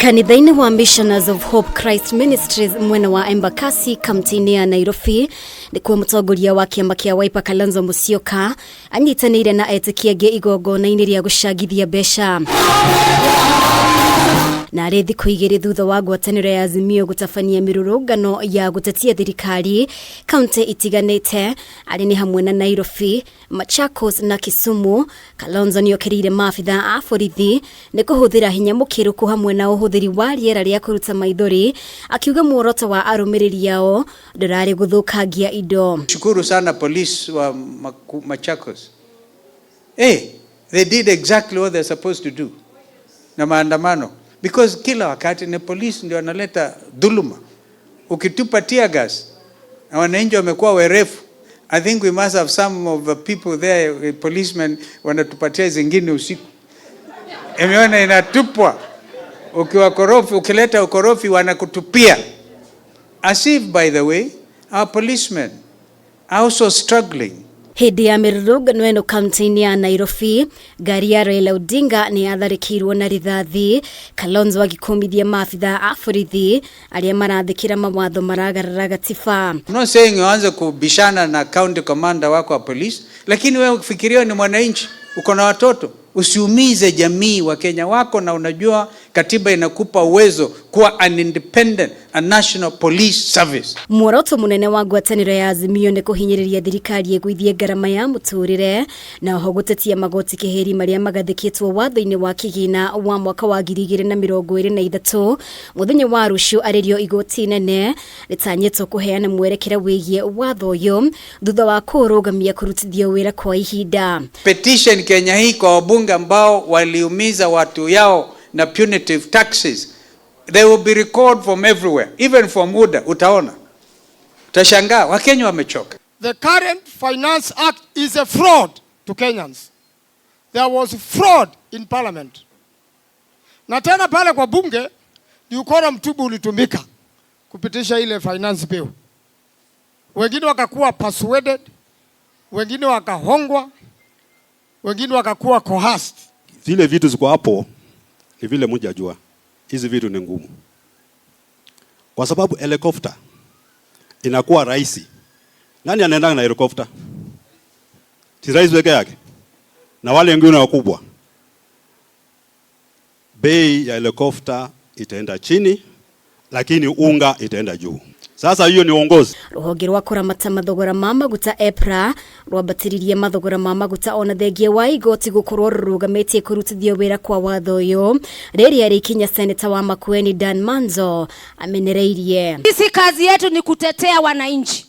Kanitha-inĩ wa Missioners of Hope Christ Ministries mwena wa Embakasi kaunti-inĩ ya Nairobi nĩkuo mũtongoria wa kĩama kĩa Wiper Kalonzo Musyoka anyitanĩire na etĩkia angĩ igongona-inĩ rĩa gũcangithia mbeca. Na arĩ thikũ igĩrĩ thutha wa ngwatanĩro ya Azimio gũtabania mĩrũrũngano ya gũtetia thirikari kaunti itiganĩte arĩ nĩ hamwe na Nairobi, Machakos na Kisumu, Kalonzo nĩokĩrĩire maabitha a borithi nĩ kũhũthĩra hinya mũkĩrũku hamwe na ũhũthĩri wa rĩera rĩa kũruta maithori, akiuga muoroto wa arũmĩrĩri ao ndũrarĩ gũthũkangia indo. Shukuru sana police wa Machakos. Hey, they did exactly what they're supposed to do na maandamano, because kila wakati ni polisi ndio wanaleta dhuluma. Ukitupa tear gas na wananchi wamekuwa werefu. I think we must have some of the people there, policemen wanatupatia zingine usiku. Imeona inatupwa. Ukiwa korofi, ukileta ukorofi wanakutupia. As if, by the way, our policemen are also struggling. Hĩndĩ ya mĩrũrũngano ĩno kaunti-inĩ ya Nairobi, ngari ya Raila Odinga nĩ yatharĩkĩirwo na rithathi, Kalonzo agĩkũmithia maabitha a borithi arĩa marathĩkĩra mawatho maragarara gatiba. I'm not saying uanze kubishana na county commander wako wa police, lakini wewe ukifikiria ni mwananchi, uko na watoto, usiumize jamii wa Kenya wako, na unajua katiba inakupa uwezo kuwa an independent a national police service. Muoroto munene wa ngwatanĩro ya Azimio nĩ kũhinyĩrĩria thirikari ĩgũithie ngarama ya mũtũrĩre na oho gũtetia magoti keheri marĩa magathĩkĩtwo watho-inĩ wa kĩgĩna wa mwaka wa 2023. Mũthenya wa rũciũ arĩrio igoti nene rĩtanyĩtwo kũheana mwerekera wĩgiĩ watho ũyũ thutha wa kũũrũgamia kũrutithio wĩra kwa ihinda. Petition Kenya hii kwa wabunge ambao waliumiza watu yao na punitive taxes. They will be recalled from everywhere, even from UDA. Utaona, utashangaa Wakenya wamechoka. The current Finance Act is a fraud to Kenyans. There was fraud in parliament. Na tena pale kwa bunge ni ukora mtupu ulitumika kupitisha ile finance bill. Wengine wakakuwa persuaded, wengine wakahongwa, wengine wakakuwa coerced. Zile vitu ziko hapo ni vile mjajua. Hizi vitu ni ngumu. Kwa sababu helicopter inakuwa rahisi. Nani anaenda na helicopter? Si rais peke yake. Na wale wengine wakubwa. Bei ya helicopter itaenda chini, lakini unga itaenda juu. Sasa hiyo ni uongozi. Rũhonge rwa kũramata mathogora ma maguta EPRA rwambatĩririe mathogora ma maguta ona thengia wa igoti gũkorwo rũrũgamĩtie kũrutithio wĩra kwa watho ũyũ rĩrĩa rĩkinya seneta wa Makueni Dan Manzo amenereirie. Sisi kazi yetu ni kutetea wananchi.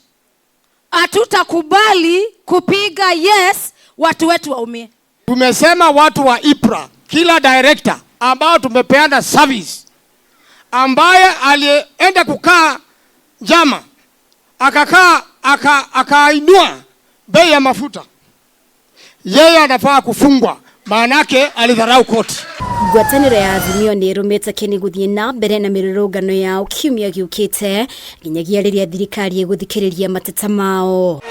Hatutakubali kupiga yes watu wetu waumie. Tumesema watu wa EPRA, kila director ambao tumepeana service ambaye alienda kukaa njama akakaa akainua bei ya mafuta, yeye anafaa kufungwa, maanake alidharau koti. Ngwatanĩro ya Azimio nĩ ĩrũmĩte kĩni gũthiĩ na mbere na mĩrũrũngano yao kiumia gĩũkĩte nginyagia rĩrĩa thirikari ĩgũthikĩrĩria mateta mao.